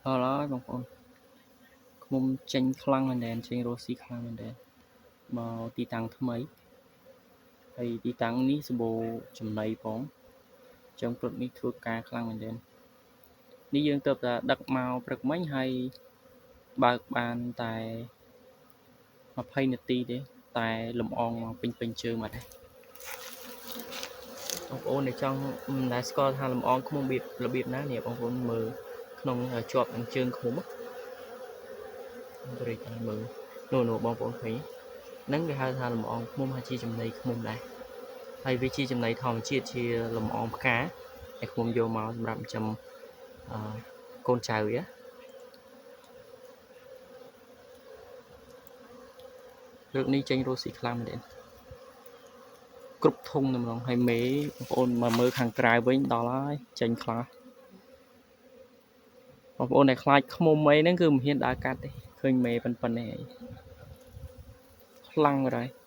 ដល់ហើយបងប្អូនឃ្មុំចេញខ្លាំងមែនទែនចេញរស់ស៊ីខ្លាំងមែនទែនមកទីតាំងថ្មីហើយទីតាំងនេះសម្បូរចំណីផងអញ្ចឹងព្រឹកនេះធ្វើការខ្លាំងមែនទែននេះយើងទៅតែដឹកមកព្រឹកមិញហើយបើកបានតែ20នាទីទេតែលំអងមកពេញពេញជើងបាត់ហើយបងប្អូនដែលចង់មិនដែលស្គាល់ថាលំអងឃ្មុំរបៀបណានេះបងប្អូនមើលក្នុងជាប់នឹងជើងឃ្មុំរិចឲ្យមើលនោះបងប្អូនឃើញហ្នឹងគេហៅថាលំអងឃ្មុំហើយជាចំណីឃ្មុំដែរហើយវាជាចំណីធម្មជាតិជាលំអងផ្កាដែលឃ្មុំយកមកសម្រាប់ចិញ្ចឹមកូនចៅវាលើកនេះចេញរស់ស៊ីខ្លាំងមែនទេគ្រប់ធុងតែម្ដងហើយមេបងប្អូនមកមើលខាងក្រៅវិញដល់ហើយចេញខ្លះបងប្អូនដែលខ្លាចឃ្មុំអីហ្នឹងគឺមិនហ៊ានដើរកាត់ទេឃើញមេប៉ុណ្ណេះខ្លាំងហើយ។